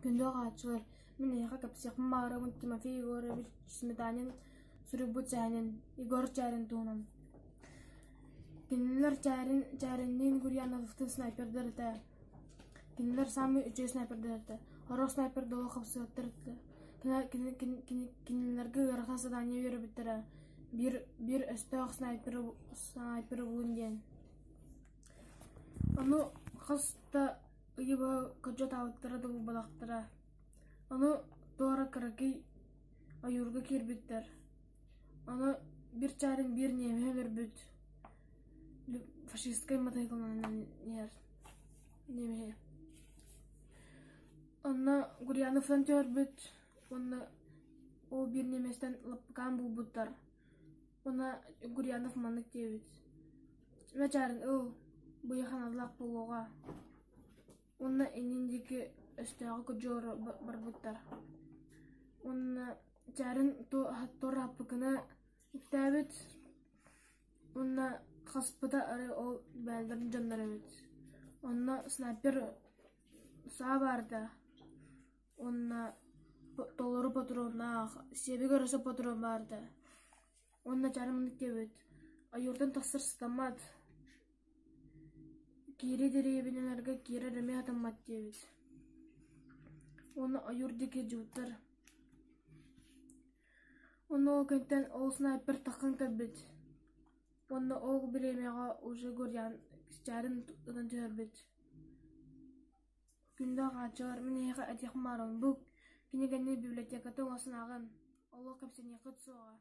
Күндү ааҕааччылар, мин эһиэхэ кэпсиэхпин баҕарабын Тимофей Егорович Сметанин суруйбут сэһэнин Егор Чээрин туһунан. Кинилэр Чээрин Чээринниин Гурьяновтыын снайпердар этэ. Кинилэр саамай үчүгэй снайпердар этэ. Сорох снайпердар олох хапсыбаттар этэ. Кинилэргэ ыарахан задание үөрэппиттэрэ. Биир, биир өстөөх снайперы, снайперы булун диэн. Ону хас да ыйы быһа көрдьө-таабыттара да булбатахтара. Ону туора кыракый ойуурга киирбиттэр. Ону биир чаарын биир ньиэмэһи өлөрбүт фашистскай матайкаланан иһэр ньиэмэһи. Онно Гурьяновтан түһэрбит уонна ол биир ньиэмэстэн лаппыкаан булбуттар. Уонна Гурьянов маннык диэбит: «Мэ чаарын ыл, быйахан аллаах буолуоҕа» Уонна иннин диэки өстөөҕү кодьуора барбыттар. Уонна чаарын туорааппыкына үктээбит уонна хаспыта арай ол бээлэрин дьонноро эбит. Онно снайпер саа баарда уонна толору патроннаах, сиэбигэр өссө патрон баарда. Уонна чаарын маннык диэбит: «Ойууртан тахсар сатаммат, Киири дэриэбинэлэргэ киирэр эмиэ сатаммат диэбит уонна ойуур диэки дьыбыттар. Уонна ол кэнниттэн ол снайпер тахсан кэлбит уонна ол бириэмэҕэ уже Гурьян чаарын ытан түһэрбит. Күндү ааҕааччылар, мин эһиэхэ этиэхпин баҕарабын, бу кинигэни библиотеката оҥостон ааҕын, олох кэпсэниэххит суоҕа.